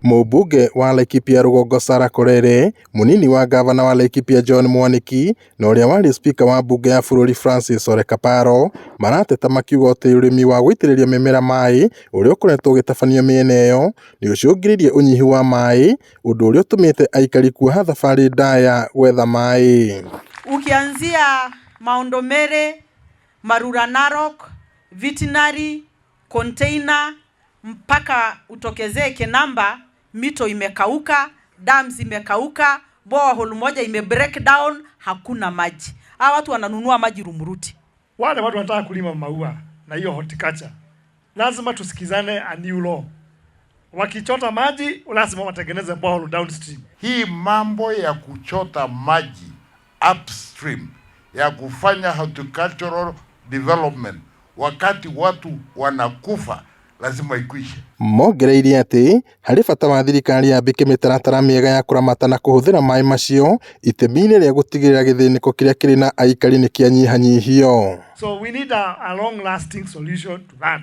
Mũmbunge wa Laikipia Rũgongo Sarah Korere, mũnini wa ngavana wa Laikipia John Mwaniki na ũrĩa warĩ spika wa mbunge ya bũrũri Francis Ole Kaparo marateta makiuga atĩ ũrĩmi wa gũitĩrĩria mĩmera maĩ ũrĩa ũkoretwo ũgĩtabanio mĩena ĩyo nĩ ũcũngĩrĩirie ũnyihu wa maĩ ũndũ ũrĩa ũtũmĩte aikari kuoha thabarĩ ndaya gwetha maĩ. Ukianzia Maũndũ Merĩ, Marura Narok, Veterinary, Container mpaka utokezee Kinamba, mito imekauka, dams imekauka, borehole moja ime break down, hakuna maji. Hawa watu wananunua maji Rumuruti. Wale watu wanataka kulima maua na hiyo horticulture, lazima tusikizane a new law. Wakichota maji lazima watengeneze borehole downstream. Hii mambo ya kuchota maji upstream ya kufanya horticultural development wakati watu wanakufa lazima ikwishe. Mongereire atĩ harĩ bata wa thirikari yambĩke mĩtaratara mĩega ya kũramata na kũhũthĩra maĩ macio itemi-inĩ rĩa gũtigĩrĩra gĩthĩnĩko kĩrĩa kĩrĩ na aikari nĩ kĩanyihanyihio. So we need a long lasting solution to that.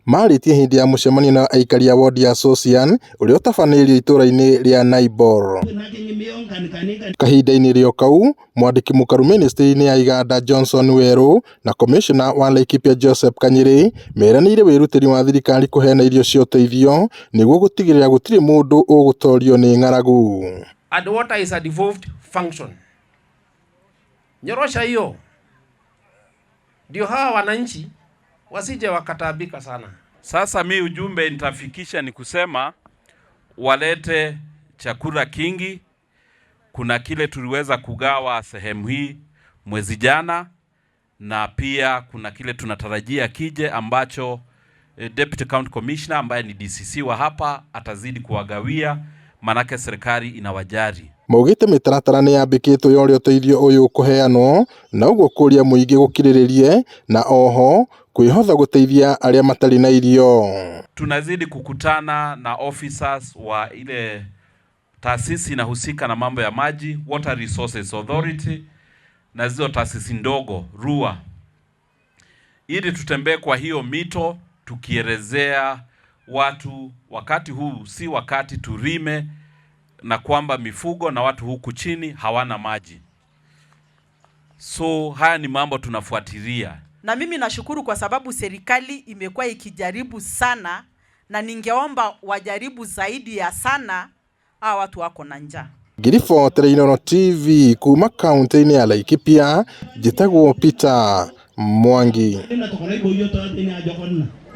Marĩtie hĩndĩ ya mũcemanio na aikari a wodi ya Sosian ũrĩa ũtabanĩirio itũũra-inĩ rĩa Naibor. Kahinda-inĩ rĩo kau, mwandĩki mũkaru mĩnĩstrĩ-inĩ ya iganda Johnson Werũ na komĩcona wa Laikipia Joseph Kanyĩrĩ meranĩire wĩrutĩri wa thirikari kũheana irio cia ũteithio nĩguo gũtigĩrĩra gũtirĩ mũndũ ũgũtorio nĩ ng'aragu. And water is a devolved function. Nyorosha hiyo ndio hawa wananchi wasije wakataabika sana. Sasa mi ujumbe nitafikisha ni kusema walete chakula kingi. Kuna kile tuliweza kugawa sehemu hii mwezi jana, na pia kuna kile tunatarajia kije ambacho Deputy County Commissioner ambaye ni DCC wa hapa atazidi kuwagawia, manake serikali inawajali. Maugĩte mĩtaratara nĩ yambĩkĩtwo ya ũrĩa ũteithio ũyũ ũkũheanwo na ũguo kũria mũingĩ gũkirĩrĩrie na oho kwĩhotha gũteithia arĩa matarĩ na irio. Tunazidi kukutana na officers wa ile taasisi inahusika na mambo ya maji, Water Resources Authority, na zizo taasisi ndogo RUA, ili tutembee kwa hiyo mito tukielezea watu wakati huu si wakati turime, na kwamba mifugo na watu huku chini hawana maji. So haya ni mambo tunafuatilia. Na mimi nashukuru kwa sababu serikali imekuwa ikijaribu sana, na ningeomba wajaribu zaidi ya sana, hawa watu wako na njaa. Ngĩribotera Inooro TV kuma kaunti-inĩ ya Laikipia, njĩtagwo Peter Mwangi.